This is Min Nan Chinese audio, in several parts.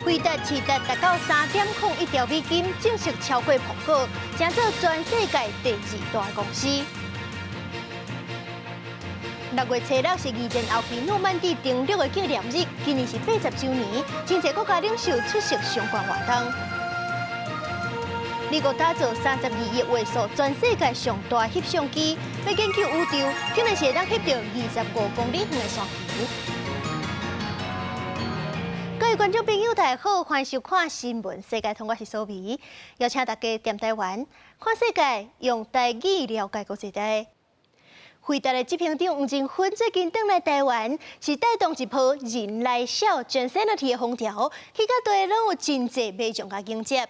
輝達市值達到3.01兆美金，正式超過蘋果，成做全世界第二大公司。6月初六是二戰後期諾曼底登陸的紀念日，今年是80週年，真濟國家領袖出席相關活動。美國打造32億畫素全世界上大翕相機，欲研究宇宙，可能是會當翕著25公里遠的星球。各位觀眾朋友，大家好，歡迎收看新聞世界通，我是蘇美，邀請大家踮台灣看世界，用台語了解國際大。輝達的執行長黃仁勳最近轉來台灣，是帶動一波人來痟 Jensenity 的風潮，去到佗攏有真濟買將共迎接。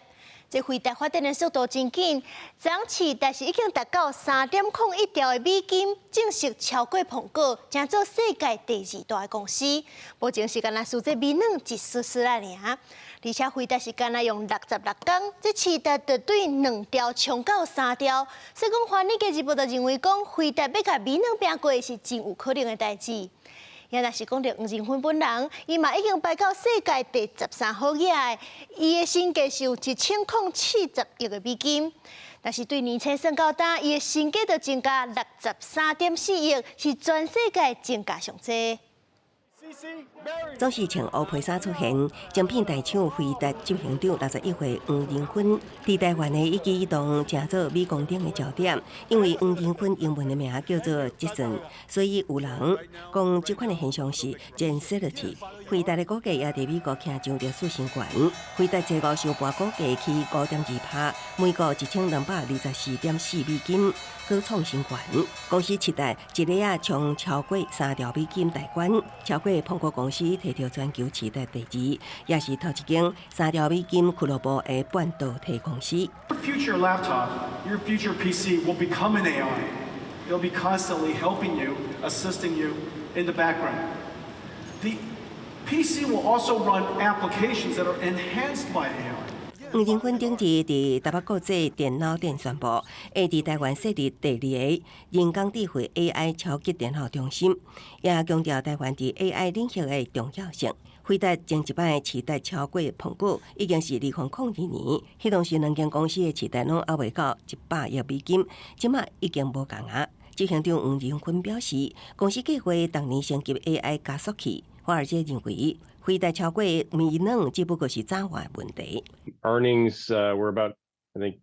這輝達發展的速度真緊，昨市值是已經達到3.01兆的美金，正式超過蘋果，成做世界第二大的公司。目前是干焦輸這微軟一絲絲仔爾，而且輝達是干焦用66工，這市值就對2兆衝到3兆。所以講，華爾街日報就認為講，輝達欲共微軟拚過是真有可能的代誌。也若是講著黃仁勳本人，伊嘛已經排到世界第13號額，伊的身價是有1040億的美金。但是對年初算到今，伊的身價就增加63.4億，是全世界增加上濟。總是穿烏皮衫出現，晶片大廠輝達執行長61歲黃仁勳，佇台灣的一舉一動，成做鎂光燈的焦點。因為黃仁勳英文的名叫做 Jensen，所以有人講這款的現象是 Jensenity。輝達的股價也佇美國徛上歷史新高，輝達這個收盤股價起5.2%，每股1224.4美金，閣創新高。公司市值一下仔衝超過3兆美金大關，超過蘋果公司，摕著全球市值第二，也是頭一間3兆美金俱樂部的半導體公司。 Your future laptop, your future PC will become an AI. It'll be constantly helping you, assisting you in the background. The PC will also run applications that are enhanced by AI. 黃仁勳頂日佇台北國際電腦展宣布，會佇台灣設立第二个人工智慧 AI 超級電腦中心，也強調台灣佇 AI 領域的重要性。輝達前一擺市值超過蘋果，已經是2002年，彼當時兩間公司的市值攏猶未到100億美金，這馬已經無仝啊。執行長黃仁勳表示，公司計劃逐年升級 AI 加速器。華爾街認為，輝達超過微軟只不過是早晚問題。 Earnings, we're about, I think,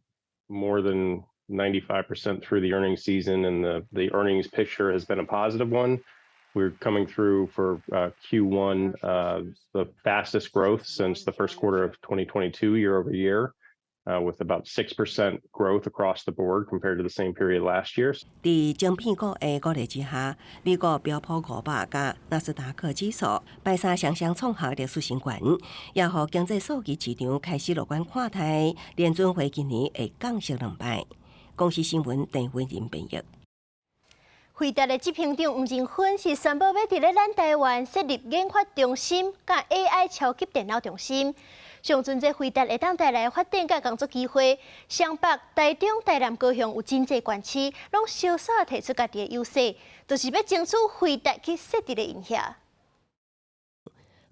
more than 95% through the earnings season, and the earnings picture has been a positive one. We're coming through for Q1, the fastest growth since the first quarter of 2022, year over year, with about 6% growth across the board compared to the same period last year. 佇晶片股的鼓勵之下，美國標普500佮納斯達克指數拜三雙雙創下歷史新高，也予經濟數據市場開始樂觀看待，聯準會今年會降息兩擺。公視新聞鄭偉仁編譯。輝達的執行長黃仁勳是宣布欲佇咧咱台灣設立研發中心，佮 AI 超級電腦中心。上陣這輝達會當帶來發展佮工作機會，雙北、台中、台南、高雄有真濟縣市，攏相煞提出家己的優勢，就是欲爭取輝達去設佇咧𪜶遐。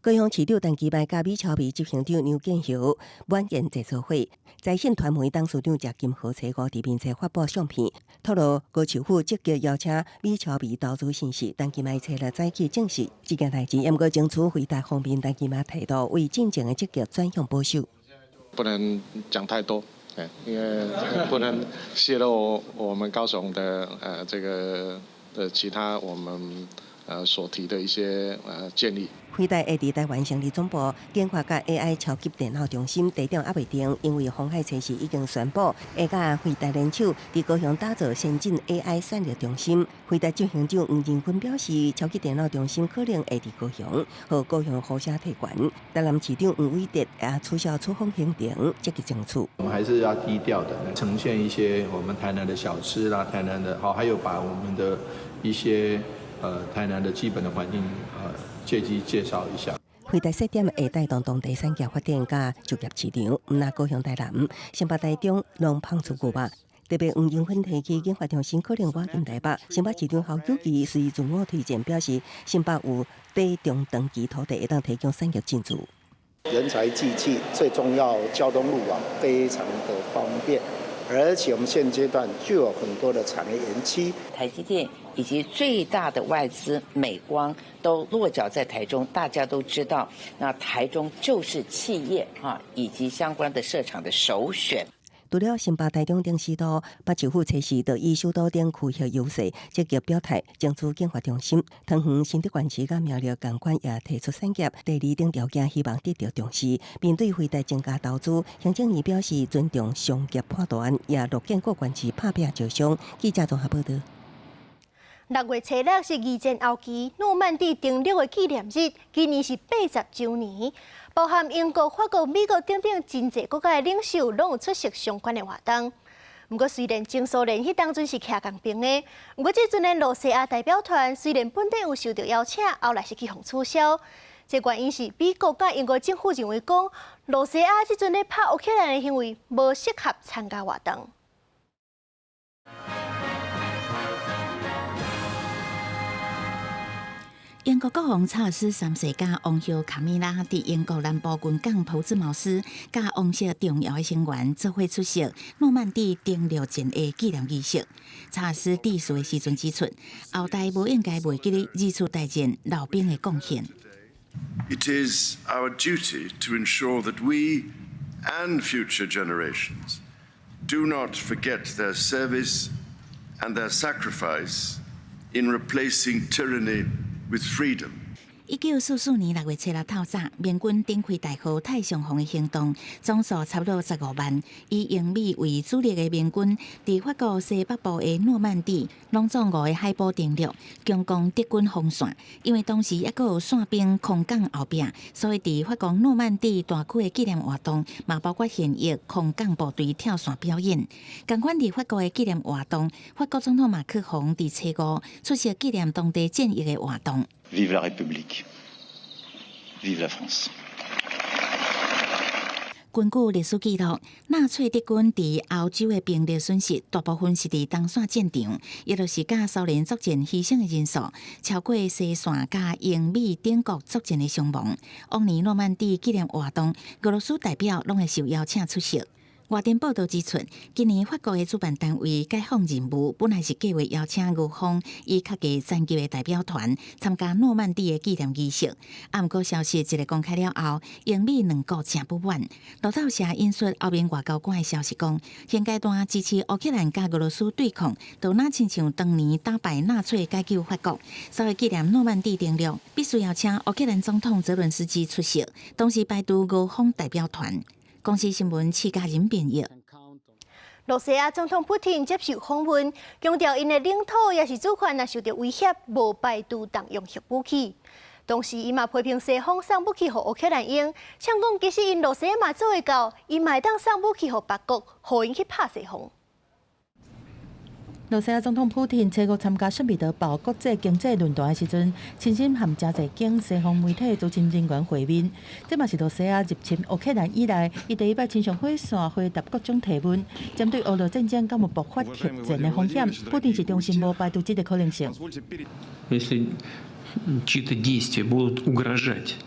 高雄市長陳其邁佮美超微執行長梁建豪晚宴座做伙，財信傳媒董事長謝金河初五佇面冊發布相片，透露高市府積極邀請美超微投資信息，陳其邁初六早起證實這件代誌，毋過爭取輝達方面，陳其邁態度為進前的積極轉向保守。不能講太多，因為不能洩露我們高雄的這個的其他我們所提的一些建議。輝達會佇台灣成立總部，研發佮 AI 超級電腦中心地點猶未定，因為鴻海測試已經宣布會佮輝達聯手，佇高雄打造先進 AI 算力中心。輝達執行長黃仁勳表示，超級電腦中心可能會佇高雄，予高雄呼聲提懸。台南市長黃偉哲也取消出訪行程，積極爭取。我們還是要低調的，呈現一些我們台南的小吃啦，台南的好，還有把我們的一些台南的基本的環境借機介紹一下。輝達設點會帶動當地產業發展佮就業市場，毋但高雄、台南、新北、台中攏芳出牛肉。特別黃仁勳提起研發中心可能倚近台北，新北市長侯友宜隨自我推薦表示，新北有短中長期土地會當提供產業進駐。人才濟濟，最重要交通路網非常的方便，而且我們現階段就有很多的產業園區，台積電以及最大的外資美光都落腳在台中，大家都知道，那台中就是企業啊以及相關的設廠的首選。除了新北、台中等四都，北市府測試就以首都等區域優勢，積極表態爭取研發中心。桃園新竹縣市佮苗栗仝款也提出產業地理等條件，希望得到重視。面對輝達增加投資，行政院表示尊重商業判斷，也樂見各縣市拍拚招商。記者綜合報導。6月初六是二戰後期諾曼底登陸的紀念日，今年是80週年，包含英國、法國、美國等等真濟國家的領袖攏有出席相關的活動。毋過，雖然前蘇聯彼當陣是徛仝爿的，毋過這陣的露西亞代表團雖然本底有受著邀請，後來是去予取消。這原因是美國佮英國政府認為講，露西亞這陣咧拍烏克蘭的行為無適合參加活動。英國國王查爾斯三世佮王后卡米拉佇英國南部軍港朴茲茅斯，佮王室重要的成員做伙出席諾曼底登陸戰的紀念儀式。查爾斯致辭的時陣指出，後代無應該袂記得二次大戰老兵的貢獻。 It is our duty to ensure that we and future generations do not forget their service and their sacrifice in replacing tyranny with freedom. 1944年6月初六透早，盟軍展開代號太上皇的行動，總數差不多15萬，以英美為主力的盟軍，佇法國西北部的諾曼底，攏總五个海堡登陸，強攻德軍防線。因為當時猶閣有傘兵空降後壁，所以佇法國諾曼底大區的紀念活動，嘛包括現役空降部隊跳傘表演。仝款佇法國的紀念活動，法國總統馬克宏佇初五出席紀念當地戰役的活動。 Vive la République, vive la France。根據歷史記錄，納粹德軍佇歐洲的兵力損失，大部分是佇東線戰場，也就是佮蘇聯作戰犧牲的人數，超過西線佮英美等國作戰的傷亡。往年諾曼底紀念活動，俄羅斯代表攏會受邀請出席。外電報導指出，今年法國的主辦單位解放任務本來是計劃邀請俄方以較低層級的代表團參加諾曼底的紀念儀式，啊，毋過消息一个公開了後，英美兩國誠不滿。路透社引述歐盟外交官的消息講，現階段支持烏克蘭佮俄羅斯對抗，就若親像當年打敗納粹解救法國，所以紀念諾曼底登陸，必須邀請烏克蘭總統澤倫斯基出席，同時排除俄方代表團。公視新聞，徐家仁編譯。露西亞總統普廷接受訪問，強調𪜶的領土抑是主權若受著威脅，無排除動用核武器。同時，伊嘛批評西方送武器予烏克蘭用，嗆講其實𪜶露西亞嘛做會到，伊嘛會當送武器予別國，予𪜶去拍西方。露西亞總統普廷初五參加聖彼得堡國際經濟論壇的時陣，親身和誠濟間西方媒體主持人員會面。這嘛是露西亞入侵烏克蘭以來，伊第一擺親上火線回答各種提問。針對俄烏戰爭敢有爆發核戰的風險，普廷是重申無排除這个可能性。 Если чьи-то действия будут угрожать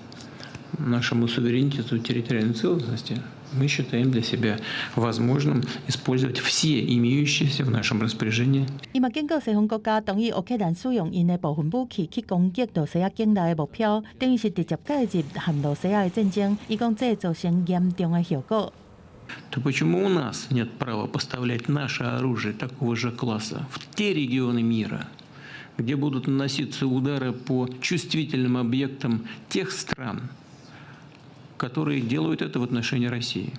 нашему суверенитету, территориальной целостности, мы считаем для себя возможным использовать все имеющиеся в нашем распоряжении. 伊嘛警告西方國家同意烏克蘭使用𪜶的部分武器去攻擊露西亞境內的目標，等於是直接介入和露西亞的戰爭。伊講這會造成嚴重的後果。 То почему у нас нет права поставлять наше оружие такого же класса в те регионы мира, где будут наноситься удары по чувствительным объектам тех стран, которые делают это в отношении России?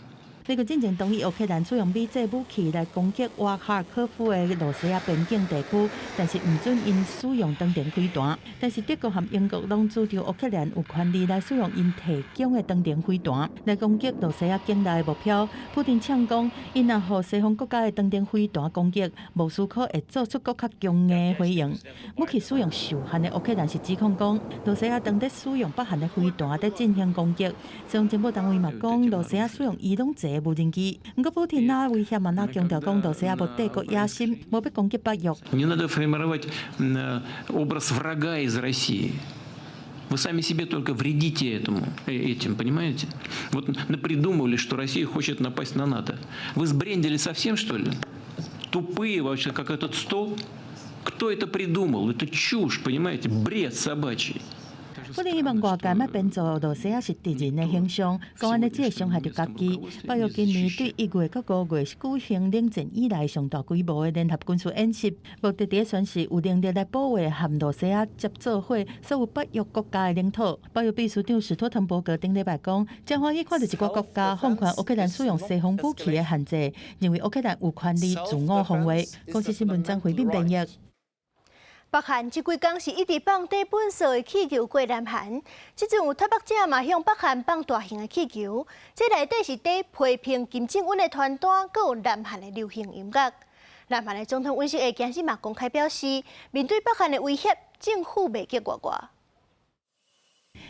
美國進前同意烏克蘭使用美製武器來攻擊瓦哈爾科夫的露西亞邊境地區，但是毋准𪜶使用長程飛彈。但是德國和英國攏主張烏克蘭有權利來使用𪜶提供的長程飛彈來攻擊露西亞境內的目標。普丁嗆講，𪜶若予西方國家的長程飛彈攻擊，莫斯科會做出閣較強硬的回應。武器使用受限的烏克蘭是指控講，露西亞當咧使用北韓的飛彈佇進行攻擊。西方情報單位嘛講，露西亞使用伊朗製無人機，毋過普丁若威脅嘛，若強調講，露西亞無帝國野心，無欲攻擊北約。 Не надо формировать образ врага из России. Вы сами себе только вредите этим, понимаете? Вот напридумывали, что Россия хочет напасть на НАТО. Вы сбрендили совсем, что ли? Тупые вообще, как этот стол. Кто это придумал? Это чушь, понимаете? Бред собачий. 普丁希望外界莫編造羅西亞是敵人的形象，講按呢只會傷害著家己。北約今年對1月到5月是舉行冷戰以來上大規模的聯合軍事演習，目的佇咧宣示有能力來保衛和羅西亞接做伙所有北約國家的領土。北約秘書長史托滕伯格頂禮拜講，真歡喜看著一寡國家放寬烏克蘭使用西方武器的限制，認為烏克蘭有權利自我防衛。公視新聞張惠敏編譯。北韓這幾工是一直放帶糞埽的氣球過南韓，這陣有脫北者嘛向北韓放大型的氣球，這內底是佇批評金正恩的傳單，閣有南韓的流行音樂。南韓的總統尹錫悅今日嘛公開表示，面對北韓的威脅，政府袂激外外。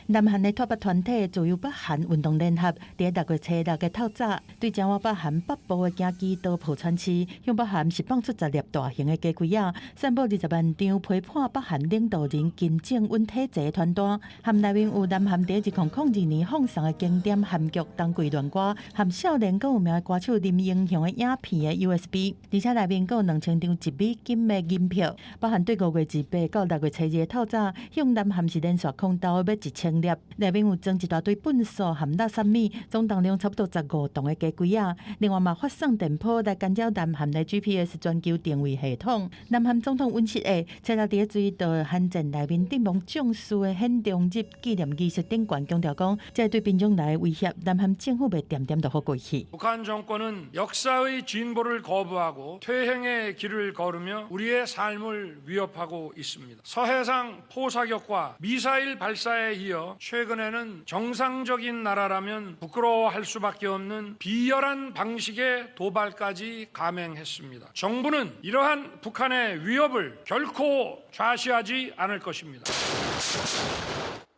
南韓的脫北團體自由北韓運動聯合，佇6月初6的透早，對前往北韓北部的京畿道浦川市，向北韓釋放出10粒大型的雞胿仔，散布20萬張批判北韓領導人金正恩體制的傳單，含內面有南韓佇2002年放送的經典韓劇《冬季戀歌》，含少年閣有名的歌手林英雄的影片的 USB，而且內面閣有2000張1美金的銀票。北韓對5月28到6月初2的透早，向南韓是連續空投欲1000粒，內面有裝一大堆糞埽含垃圾物，總重量差不多15磅的雞胿仔。另外嘛，發送電波來干擾南韓的 GPS 全球定位系統。南韓總統尹錫悅初六佇咧追悼韓戰內面陣亡將士的顯忠日紀念儀式頂懸強調講，這對民眾來的威脅，南韓政府袂恬恬就予過去。 북한 정권은 역사의 진보를 거부하고 퇴행의 길을 걸으며 우리의 삶을 위협하고 있습니다. 서해상 포사격과 미사일 발사에 이어 최근에는 정상적인 나라라면 부끄러워할 수밖에 없는 비열한 방식의 도발까지 감행했습니다. 정부는 이러한 북한의 위협을 결코 좌시하지 않을 것입니다.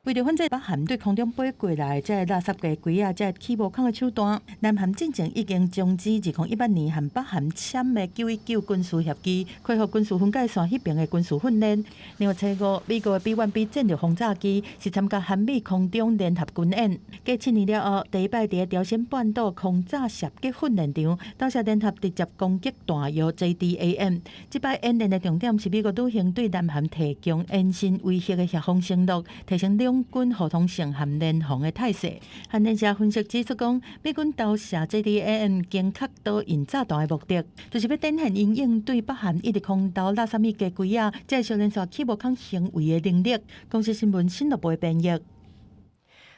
為著反制北韓對空中飛過來這个垃圾雞胿仔，這个起無空的手段，南韓進前已經終止2018年和北韓簽的9.19軍事協議，恢復軍事分界線彼爿的軍事訓練。另外，初五美國的 B-1B 戰略轟炸機是參加韓美空中聯合軍演，過7年了後，第一擺佇朝鮮半島空炸射擊訓練場，投射聯合直接攻擊彈藥 JDAM。這擺演練的重點是美國履行對南韓提供延伸威脅的協防承諾，提升兩軍互通性和聯防的態勢。韓聯社分析指出講，美軍投射 JDAM 精確導引炸彈的目的，就是欲展現𪜶應對北韓一直空投垃圾物雞胿仔，這个小連續起無空行為的能力。公視新聞新樂部編譯。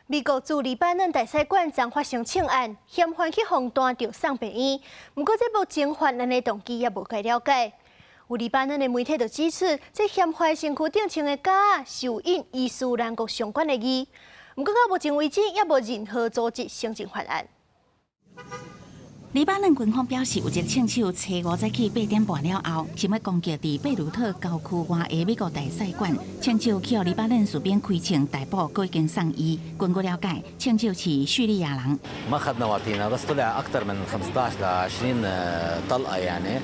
美國駐黎巴嫩大使館昨發生槍案，嫌犯去予彈著送病院，毋過這目前犯案的動機猶無解了解。有黎巴嫩的媒體就指出，這嫌犯身軀頂穿的膠仔是有印伊斯蘭國相關的字，毋過到目前為止，猶無任何組織承認犯案。黎巴嫩軍方表示，有一個槍手初五早起8點半了後，想欲攻擊佇貝魯特郊區外的美國大使館。槍手去予黎巴嫩士兵開槍逮捕，閣已經送醫。根據了解，槍手是敘利亞人。 ما أخذنا وعطينا بس طلع أكثر من 15 ل 20 طلقة يعني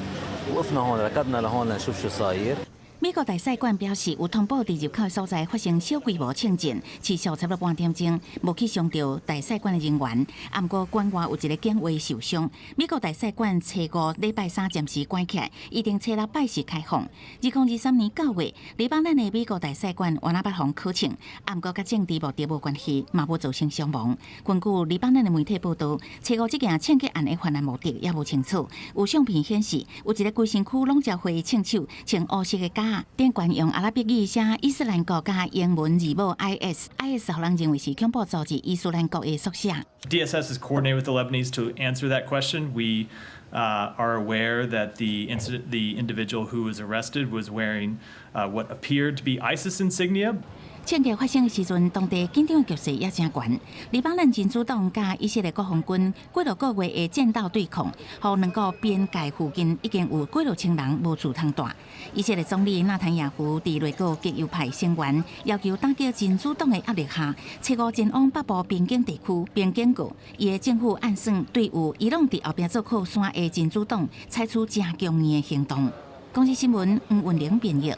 وقفنا هون ركضنا لهون لنشوف شو صاير。美國大使館表示，有通報佇入口的所在發生小規模槍戰，持續差不多半點鐘，無去傷著大使館的人員。啊，毋過館外有一個警衛受傷。美國大使館初五禮拜三暫時關起來，預定初六拜四開放。2023年9月，黎巴嫩的美國大使館原來捌予人敲槍，啊，毋過佮政治目的無關係，嘛無造成傷亡。根據黎巴嫩的媒體報道，初五這件槍擊案的犯案目的猶無清楚。有相片顯示，有一個規身軀攏焦灰的槍手穿烏色的膠仔，頂懸用阿拉伯語寫伊斯蘭國佮英文字母 IS，IS 予人認為是恐怖組織伊斯蘭國的縮寫。 DSS is coordinated with the Lebanese to answer that question. We are aware that the individual who was arrested was wearing what appeared to be ISIS insignia. 槍擊發生的時陣，當地緊張的局勢也誠懸。黎巴嫩真主黨佮以色列國防軍幾落個月的戰鬥對抗，予兩國邊界附近已經有幾落千人無厝通蹛。以色列總理納坦雅胡佇內閣極右派成員要求打擊真主黨的壓力下，初五前往北部邊境地區並警告，伊的政府按算對有伊朗佇後壁做靠山的真主黨採取誠強硬的行動。公視新聞黃雲玲編譯。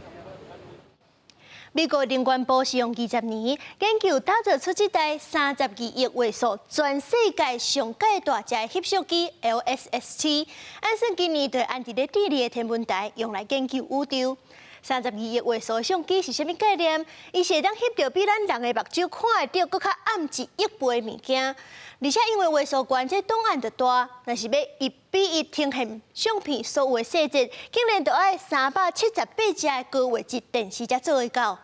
美國能源部是用20年研究打造出這台32億畫素、全世界上蓋大隻的翕相機 LSST，按算今年就按佇咧智利的天文台用來研究宇宙。32億畫素相機是啥物概念？伊是會當翕著比咱人的目睭看會著閣較暗1億倍的物件，而且因為畫素懸，這檔案就大，若是欲1比1呈現相片所有的細節，竟然就愛378隻的高畫質電視才做會到。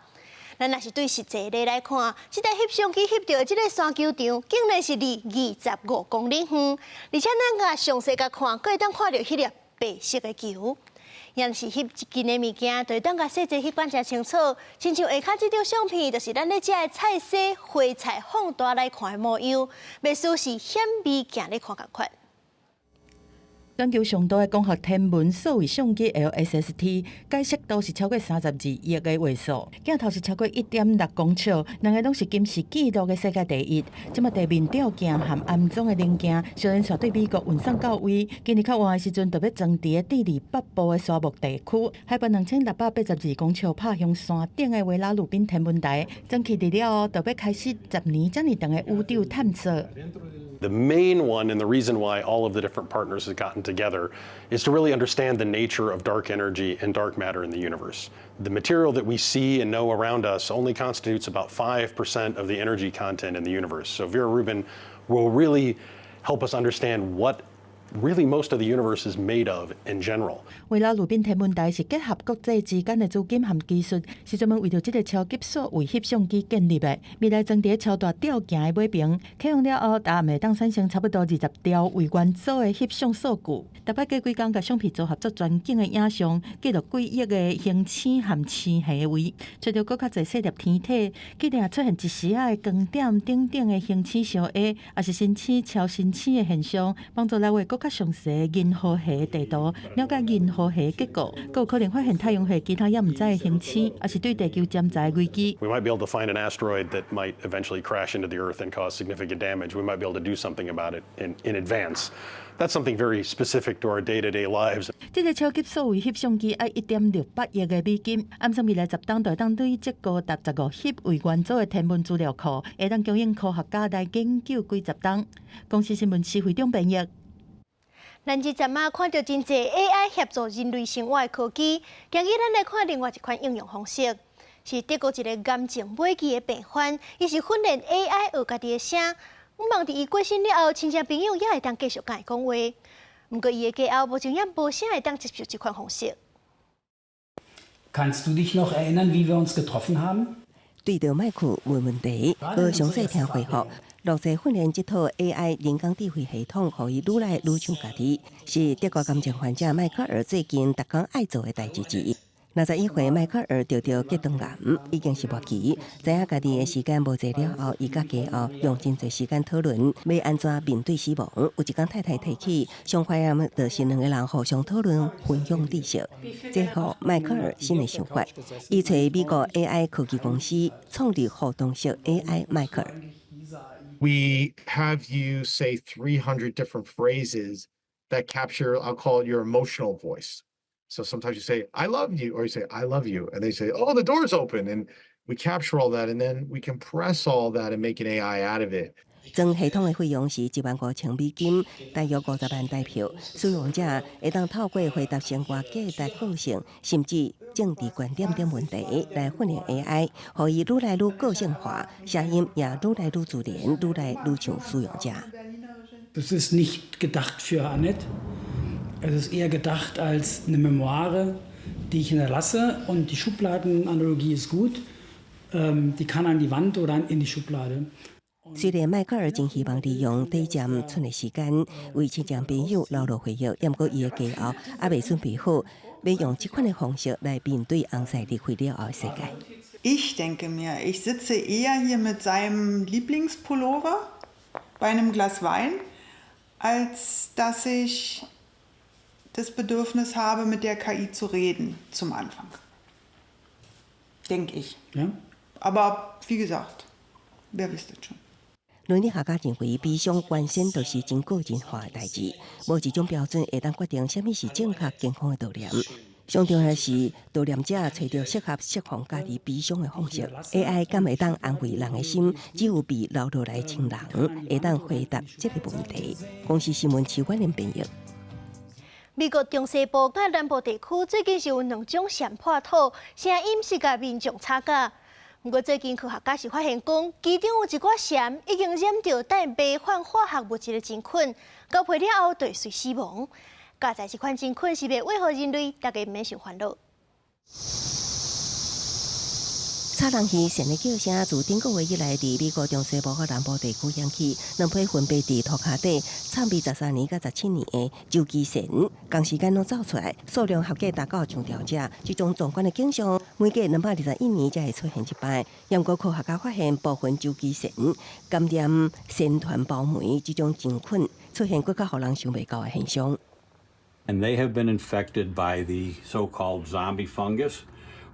咱若是對實際的來看，這台翕相機翕著的這个山丘場，竟然是離25公里遠，而且咱共詳細共看，閣會當看著彼粒白色的球。若是翕近的物件，就會當共細節翕甲誠清楚，親像下跤這張相片，就是咱咧食的菜色花菜放大來看的模樣，袂輸是顯微鏡咧看仝款。全球上大的光學天文數位相機 LSST，解析度是超過32億个畫素，鏡頭是超過1.6公尺，兩个攏是金氏紀錄的世界第一。這馬地面吊鏡和安裝的零件，小連續對美國運送到位。今年較晚的時陣，就欲裝佇智利北部的沙漠地區，海拔2682公尺，拍向山頂的維拉魯賓天文台，裝起佇了後，就欲開始10年遮爾長的宇宙探測。 The main one, and the reason why all of the different partners have gotten together, is to really understand the nature of dark energy and dark matter in the universe. The material that we see and know around us only constitutes about 5% of the energy content in the universe. So Vera Rubin will really help us understand what really most of the universe is made of in general. 維拉魯賓天文台是結合國際之間的資金和技術，是專門為著這个超級數位翕相機建立的。未來裝佇超大吊鏡的尾爿，啟用了後，逐暗會當產生差不多20兆位元組的翕相數據。逐擺過幾工，共相片組合做全景的影像，記錄幾億个行星和星系位，揣著閣較濟細粒天體，既然出現一絲仔的光點等等的行星相下，抑是新星、超新星的現象，幫助來畫閣較詳細銀河系地圖，了解銀河系結構，閣有可能發現太陽系其他猶毋知的行星，抑是對地球潛在危機。 We might be able to find an asteroid that might eventually crash into the Earth and cause significant damage. We might be able to do something about it in advance. That's something very specific to our day-to-day lives. 這个超級數位翕相機愛1.68億个美金，按算未來10冬就會當累積高達15翕位元組的天文資料庫，會當供應科學家來研究幾十冬。公視新聞施惠中編譯。咱這陣仔看著真濟 AI 協助人類生活的科技，今日咱來看另外一款應用方式，是德國一个癌症末期的病患，伊是訓練 AI 學家己的聲，向望佇伊過身了後，親戚朋友也會當繼續共伊講話。毋過伊的家後目前也無啥會當接受這款方式。 Kannst du dich noch erinnern, wie wir uns getroffen haben？對著麥克問問題，無詳細聽回覆。錄製訓練這套 AI 人工智慧系統，予伊愈來愈像家己，是德國癌症患者邁克爾最近逐工愛做的代誌之一。61歲邁克爾得著結腸癌，已經是末期。知影家己的時間無濟了後，伊佮家後用真濟時間討論欲按怎面對死亡。有一工太太提起，上懷念就是兩个人互相討論、分享知識。這予邁克爾新的想法，伊揣美國 AI 科技公司創立互動式 AI 邁克爾。 We have you say 300 different phrases that capture, I'll call it your emotional voice. So sometimes you say, "I love you," or you say, "I love you." And they say, "Oh, the door's open." And we capture all that and then we compress all that and make an AI out of it. 整系統的費用是15,000美金，大約50萬台票。使用者會當透過回答生活價值、個性，甚至政治觀點等問題來訓練 AI，予伊愈來愈個性化，聲音也愈來愈自然，愈來愈像使用者。 Das ist nicht gedacht für Annette. Es ist eher gedacht als eine Memoire, die ich hinterlasse. Und die Schubladenanalogie ist gut. Die kann an die Wand oder in die Schublade. 雖然邁克爾真希望利用短暫賰的時間為親戚朋友留落回憶，毋過伊的家後猶未準備好，欲用這款的方式來面對翁婿離開了後的世界。 Ich denke mir, ich sitze eher hier mit seinem Lieblingspullover bei einem Glas Wein, als dass ich das Bedürfnis habe, mit der KI zu reden zum Anfang. Denke ich. Ja. Aber wie gesagt, wer weiß das schon. 倫理學家認為，悲傷原先就是真個人化的代誌，無一種標準會當決定啥物是正確健康的道念。上重要的是，導念者揣著適合釋放家己悲傷的方式。AI 敢會當安慰人的心？只有被留落來的親人會當回答這个問題。公視新聞徐婉玲編譯。美國中西部佮南部地區最近是有兩種蟬破肚，聲音是共民眾吵架。毋過最近科學家是發現講，其中有一寡蟬已經染著帶迷幻化學物質的真菌，交配了後就會隨死亡。佳哉這款真菌是袂危害人類，大家毋免傷煩惱。吵人耳蟬的叫聲自頂個月以來，佇美國中西部佮南部地區響起。兩批分別佇塗跤底藏佇13年佮17年的周期蟬，仝時間攏走出來，數量合計達到上兆隻。這種壯觀的景象，每隔221年才會出現一擺。毋過科學家發現，部分周期蟬感染蟬團孢霉這種真菌，出現閣較予人想袂到的現象。 And they have been infected by the so-called zombie fungus,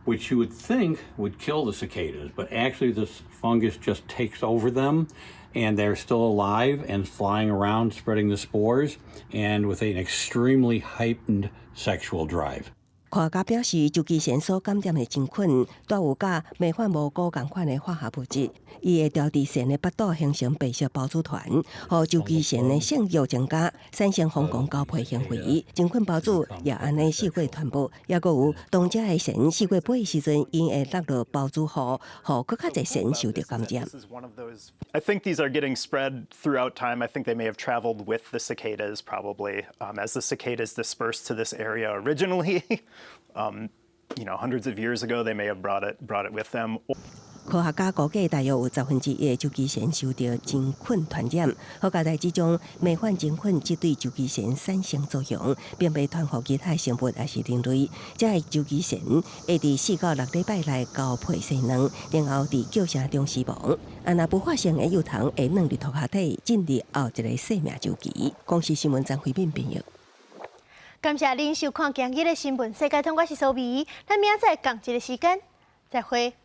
which you would think would kill the cicadas, but actually this fungus just takes over them, and they're still alive and flying around spreading the spores, and with an extremely heightened sexual drive. 科學家表示，周期蟬所感染的真菌帶有佮迷幻蘑菇仝款的化學物質，伊會牢佇蟬的腹肚形成白色孢子團，予周期蟬的性慾增加，產生瘋狂交配行為。真菌孢子也按呢四界傳播，抑閣有當這个蟬四界飛的時陣，𪜶會落落孢子雨，予閣較濟蟬受著感染。 I think these are getting spread throughout time. I think they may have traveled with the cicadas probably as the cicadas dispersed to this area originally. Hundreds of years ago, they may have brought it with them. 科學家估計，大約有1/10的周期蟬受著真菌傳染。好佳哉這種迷幻真菌只對周期蟬產生作用，並袂傳予其他生物抑是人類。這个周期蟬會佇4到6禮拜內交配生卵，然後佇叫聲中死亡。啊，若無發生的幼蟲會軟佇塗跤底，進入後一个生命週期。公視新聞張惠敏編譯。感謝恁收看今日的新聞世界通，我是蘇美，咱明仔載仝一个時間再會。